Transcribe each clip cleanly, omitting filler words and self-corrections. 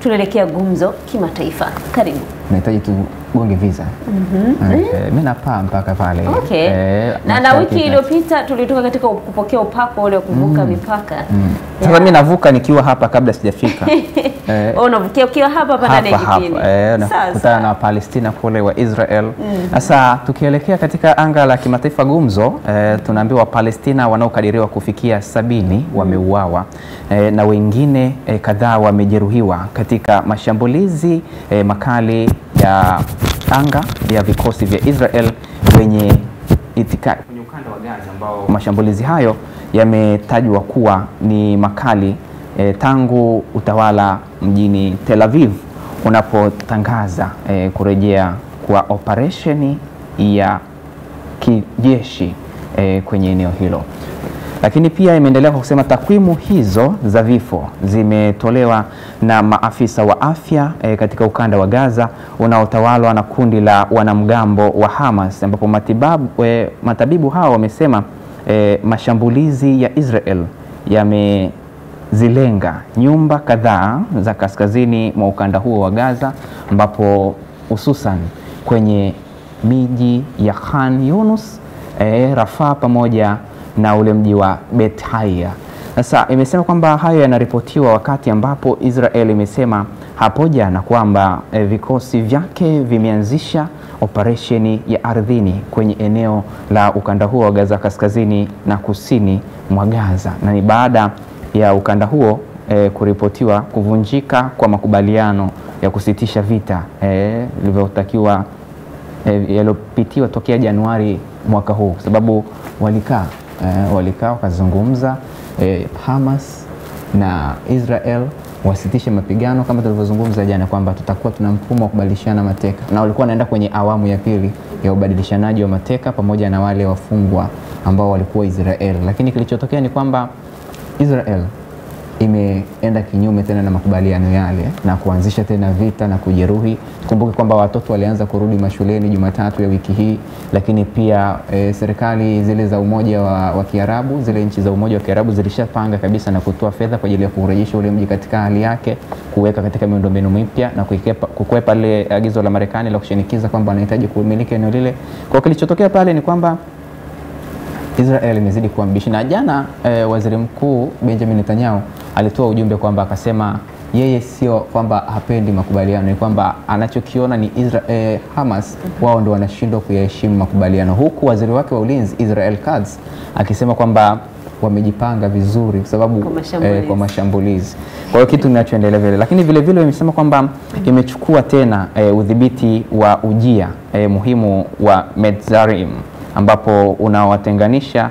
Tunaelekea gumzo kimataifa. Karibu. Nahitaji tugonge visa. Mimi napaa mpaka pale. Okay. Na wiki iliyopita tulitoka katika kupokea upako ule kuvuka mipaka. Sasa mimi navuka nikiwa hapa kabla sijafika. Unavukia ukiwa hapa hapa ndani ya kipindi. Nakutana na Palestina kule wa Israel. Sasa tukielekea katika anga la kimataifa gumzo, tunaambiwa Palestina wanaokadiriwa kufikia 70 wameuawa na wengine kadhaa wamejeruhiwa katika mashambulizi makali ya anga ya vikosi vya Israel kwenye ukanda wa Gaza, ambao mashambulizi hayo yametajwa kuwa ni makali tangu utawala mjini Tel Aviv unapotangaza kurejea kwa operesheni ya kijeshi kwenye eneo hilo. Lakini pia imeendelea kwa kusema takwimu hizo za vifo zimetolewa na maafisa wa afya katika ukanda wa Gaza unaotawalwa na kundi la wanamgambo wa Hamas, ambapo matabibu hao wamesema mashambulizi ya Israel yamezilenga nyumba kadhaa za kaskazini mwa ukanda huo wa Gaza, ambapo hususan kwenye miji ya Khan Yunus, Rafah pamoja na ule mji wa Beit Haya. Sasa imesema kwamba hayo yanaripotiwa wakati ambapo Israel imesema hapo jana kwamba vikosi vyake vimeanzisha operesheni ya ardhini kwenye eneo la ukanda huo wa Gaza kaskazini na kusini mwa Gaza, na ni baada ya ukanda huo kuripotiwa kuvunjika kwa makubaliano ya kusitisha vita ilivyotakiwa yaliyopitiwa tokea Januari mwaka huu, sababu walikaa wakazungumza Hamas na Israel wasitishe mapigano kama tulivyozungumza jana kwamba tutakuwa tuna mfumo wa kubadilishana mateka, na walikuwa wanaenda kwenye awamu ya pili ya ubadilishanaji wa mateka pamoja na wale wafungwa ambao walikuwa Israel. Lakini kilichotokea ni kwamba Israel imeenda kinyume tena na makubaliano yale na kuanzisha tena vita na kujeruhi. Kumbuke kwamba watoto walianza kurudi mashuleni Jumatatu ya wiki hii, lakini pia serikali zile za Umoja wa Kiarabu, zile nchi za Umoja wa Kiarabu zilishapanga kabisa na kutoa fedha kwa ajili ya kurejesha ule mji katika hali yake, kuweka katika miundombinu mipya na kukwepa lile agizo la Marekani la kushinikiza kwamba wanahitaji kumiliki eneo lile. Kwa kilichotokea pale ni kwamba Israel imezidi kuwa mbishi, na jana Waziri Mkuu Benjamin Netanyahu alitoa ujumbe kwamba akasema yeye sio kwamba hapendi makubaliano, ni kwamba anachokiona ni Israel, Hamas wao ndio wanashindwa kuyaheshimu makubaliano, huku waziri wake wa ulinzi Israel Katz akisema kwamba wamejipanga vizuri kwa sababu kwa mashambulizi. Kwa hiyo kitu kinachoendelea vile, lakini vile vile wamesema kwamba imechukua tena udhibiti wa ujia muhimu wa Metzarim, ambapo unawatenganisha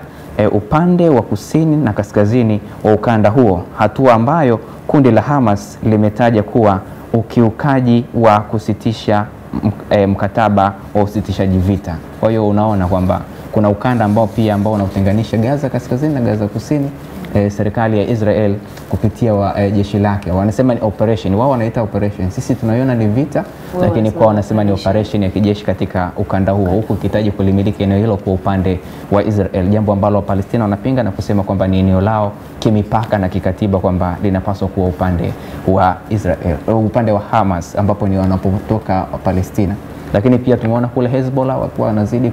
upande wa kusini na kaskazini wa ukanda huo, hatua ambayo kundi la Hamas limetaja kuwa ukiukaji wa kusitisha mkataba wa usitishaji vita. Kwa hiyo unaona kwamba kuna ukanda ambao pia ambao unautenganisha Gaza kaskazini na Gaza kusini. Serikali ya Israel kupitia jeshi lake wanasema ni operation, wao wanaita operation, sisi tunaiona ni vita, lakini kwa wanasema ni operation ya kijeshi katika ukanda huo, huku ikihitaji kulimiliki eneo hilo kwa upande wa Israel, jambo ambalo Palestina wanapinga na kusema kwamba ni eneo lao kimipaka na kikatiba kwamba linapaswa kuwa upande wa Israel, upande wa Hamas ambapo ni wanapotoka Palestina. Lakini pia tumeona kule Hezbollah wakiwa wanazidi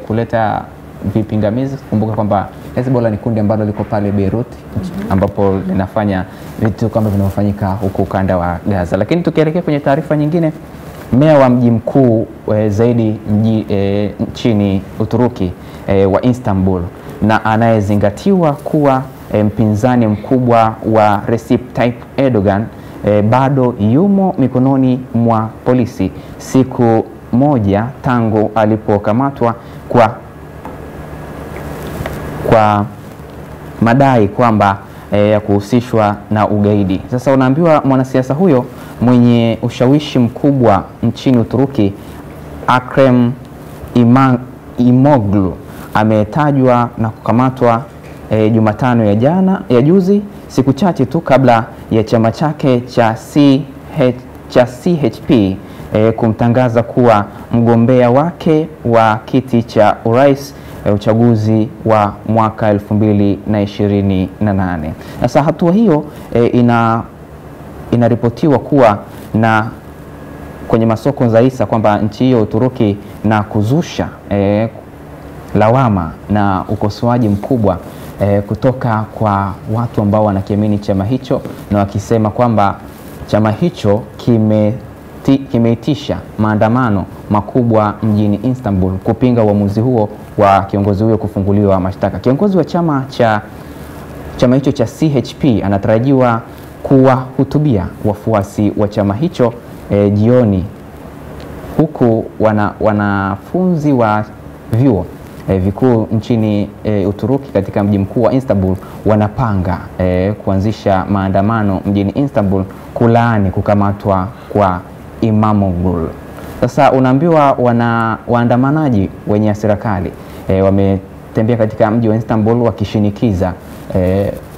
kuleta vipingamizi. Kumbuka kwamba Hezbollah ni kundi ambalo liko pale Beirut, ambapo linafanya vitu kama vinavyofanyika huko ukanda wa Gaza. Lakini tukielekea kwenye taarifa nyingine, meya wa mji mkuu zaidi mji nchini Uturuki wa Istanbul na anayezingatiwa kuwa mpinzani mkubwa wa Recep Tayyip Erdogan bado yumo mikononi mwa polisi siku moja tangu alipokamatwa kwa madai kwamba ya kuhusishwa na ugaidi. Sasa unaambiwa mwanasiasa huyo mwenye ushawishi mkubwa nchini Uturuki, Ekrem Imamoglu, ametajwa na kukamatwa Jumatano ya jana ya juzi, siku chache tu kabla ya chama chake cha CHP kumtangaza kuwa mgombea wake wa kiti cha urais uchaguzi wa mwaka 2028. Sasa hatua hiyo inaripotiwa kuwa na kwenye masoko za hisa kwamba nchi hiyo Uturuki na kuzusha lawama na ukosoaji mkubwa kutoka kwa watu ambao wanakiamini chama hicho, na wakisema kwamba chama hicho kimeitisha maandamano makubwa mjini Istanbul kupinga uamuzi huo wa kiongozi huyo kufunguliwa mashtaka. Kiongozi wa chama hicho cha CHP anatarajiwa kuwahutubia wafuasi wa chama hicho jioni, huku wanafunzi wa vyuo vikuu nchini Uturuki katika mji mkuu wa Istanbul wanapanga kuanzisha maandamano mjini Istanbul kulaani kukamatwa kwa Imamoglu. Sasa unaambiwa waandamanaji wenye hasira kali wametembea katika mji wa Istanbul wakishinikiza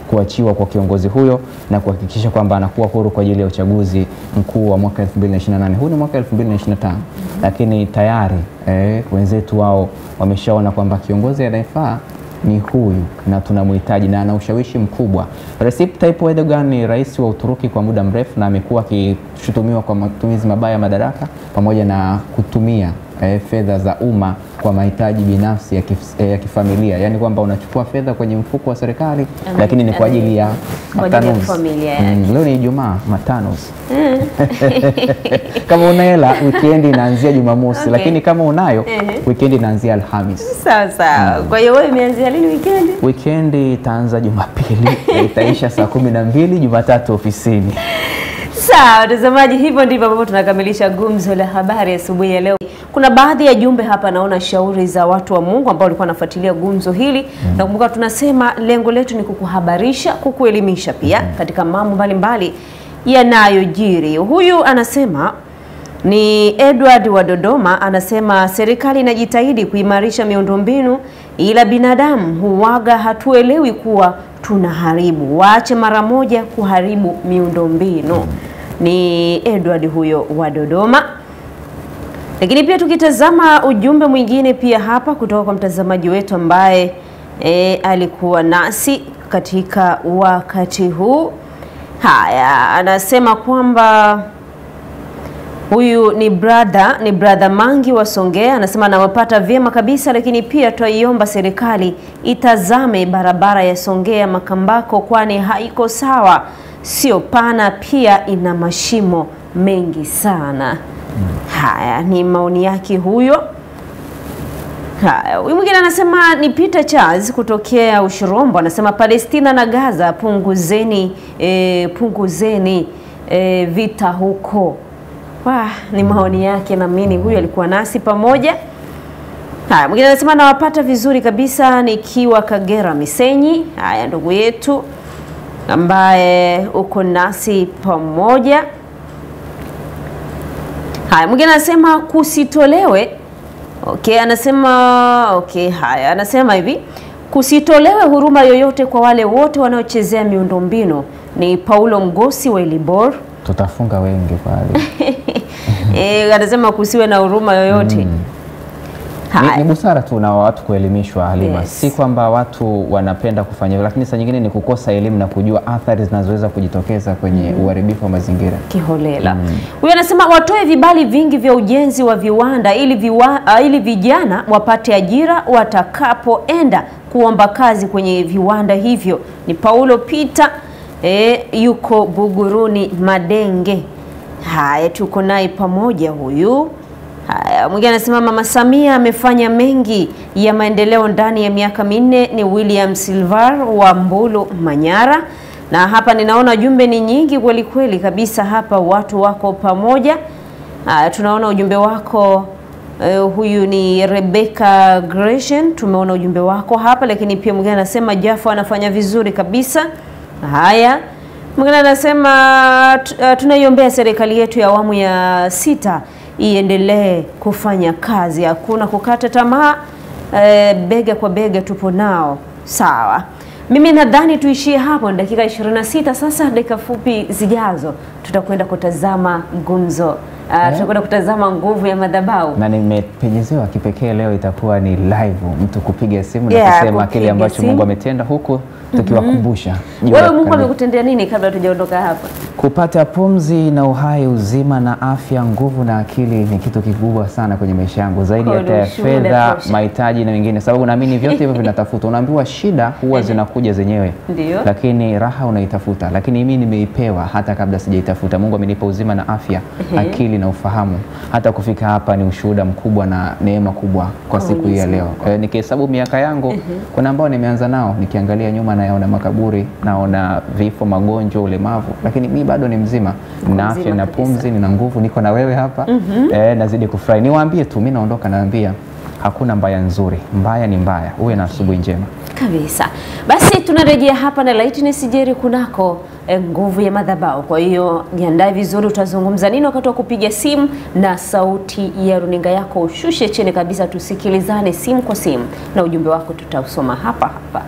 kuachiwa kwa kiongozi huyo na kuhakikisha kwamba anakuwa huru kwa ajili ya uchaguzi mkuu wa mwaka 2028. Huu ni mwaka 2025. Lakini tayari wenzetu wao wameshaona kwamba kiongozi anayefaa ni huyu na tunamhitaji na ana ushawishi mkubwa. Recep Tayyip Erdogan ni rais wa Uturuki kwa muda mrefu na amekuwa akishutumiwa kwa matumizi mabaya ya madaraka pamoja na kutumia fedha za umma kwa mahitaji binafsi ya kifamilia. Yaani kwamba unachukua fedha kwenye mfuko wa serikali lakini ni kwa ajili ya matanuzi. Leo ni Ijumaa, matanuzi. Kama una hela weekend inaanzia Jumamosi, okay. Lakini kama unayo weekend inaanzia Alhamis. Sawa sawa. Kwa hiyo wewe imeanzia lini weekend? Weekend itaanza Jumapili, itaisha saa 12 Jumatatu ofisini. Sawa, watazamaji, hivyo ndivyo ambavyo tunakamilisha gumzo la habari asubuhi ya leo. Kuna baadhi ya jumbe hapa, naona shauri za watu wa Mungu ambao walikuwa wanafuatilia gumzo hili. Nakumbuka tunasema lengo letu ni kukuhabarisha, kukuelimisha pia katika mambo mbalimbali yanayojiri. Huyu anasema ni Edward wa Dodoma, anasema serikali inajitahidi kuimarisha miundombinu ila binadamu huwaga hatuelewi kuwa tunaharibu. Waache mara moja kuharibu miundombinu. Ni Edward huyo wa Dodoma. Lakini pia tukitazama ujumbe mwingine pia hapa kutoka kwa mtazamaji wetu ambaye alikuwa nasi katika wakati huu. Haya, anasema kwamba huyu ni brother Mangi wa Songea, anasema anawapata vyema kabisa, lakini pia twaiomba serikali itazame barabara ya Songea Makambako kwani haiko sawa, sio pana, pia ina mashimo mengi sana. Haya, ni maoni yake huyo. Haya, huyu mwingine anasema ni Peter Charles kutokea Ushirombo, anasema Palestina na Gaza punguzeni vita huko. Wah, ni maoni yake, na mimi huyu alikuwa nasi pamoja. Haya, mwingine anasema nawapata vizuri kabisa nikiwa Kagera Misenyi. Haya, ndugu yetu ambaye uko nasi pamoja. Haya, mwingine anasema kusitolewe. Okay, anasema okay, haya, anasema hivi, kusitolewe huruma yoyote kwa wale wote wanaochezea miundombinu. Ni Paulo Mgosi wa Ilibor. Tutafunga wengi pale. Anasema kusiwe na huruma yoyote. Ni busara tu na watu kuelimishwa, Halima. Yes. Si kwamba watu wanapenda kufanya, lakini saa nyingine ni kukosa elimu na kujua athari zinazoweza kujitokeza kwenye uharibifu wa mazingira. Kiholela. Huyu anasema watoe vibali vingi vya ujenzi wa viwanda ili vijana wapate ajira watakapoenda kuomba kazi kwenye viwanda hivyo. Ni Paulo Peter, yuko Buguruni Madenge. Haya, tuko naye pamoja huyu. Haya, mwingine anasema Mama Samia amefanya mengi ya maendeleo ndani ya miaka 4. Ni William Silvar wa Mbulu Manyara. Na hapa ninaona jumbe ni nyingi kweli kweli kabisa hapa, watu wako pamoja. Haya, tunaona ujumbe wako. Huyu ni Rebecca Gresham, tumeona ujumbe wako hapa. Lakini pia mwingine anasema Jafo anafanya vizuri kabisa. Haya, mwingine anasema tunaiombea serikali yetu ya awamu ya 6 iendelee kufanya kazi, hakuna kukata tamaa, bega kwa bega tupo nao. Sawa, mimi nadhani tuishie hapo. Dakika 26 sasa, dakika fupi zijazo tutakwenda kutazama gumzo Tutakwenda kutazama nguvu ya madhabahu. Na nimepenyezewa kipekee leo itakuwa ni live, mtu kupiga simu na kusema kile ambacho Mungu ametenda huku tukiwakumbusha. Wewe Mungu amekutendea nini kabla tujaondoka hapa? Kupata pumzi na uhai, uzima na afya, nguvu na akili ni kitu kikubwa sana kwenye maisha yangu, zaidi hata ya fedha, mahitaji na mengine, sababu naamini vyote hivyo vinatafutwa. Unaambiwa shida huwa zinakuja zenyewe, lakini raha unaitafuta. Lakini mimi nimeipewa hata kabla sijaitafuta. Mungu amenipa uzima na afya, akili na ufahamu. Hata kufika hapa ni ushuhuda mkubwa na neema kubwa kwa siku hii ya leo. Nikihesabu miaka yangu, kuna ambao nimeanza nao, nikiangalia nyuma naona makaburi, naona vifo, magonjwa, ulemavu, lakini mimi bado ni mzima, nina afya na pumzi, nina nguvu, niko na wewe hapa. Nazidi kufurahi. Niwaambie tu, mimi naondoka, naambia hakuna mbaya nzuri, mbaya ni mbaya. Uwe na asubuhi njema kabisa. Basi tunarejea hapa na Lightness Jerry kunako nguvu ya madhabahu. Kwa hiyo jiandae vizuri, utazungumza nini wakati wa kupiga simu, na sauti ya runinga yako ushushe chini kabisa, tusikilizane simu kwa simu, na ujumbe wako tutausoma hapa hapa.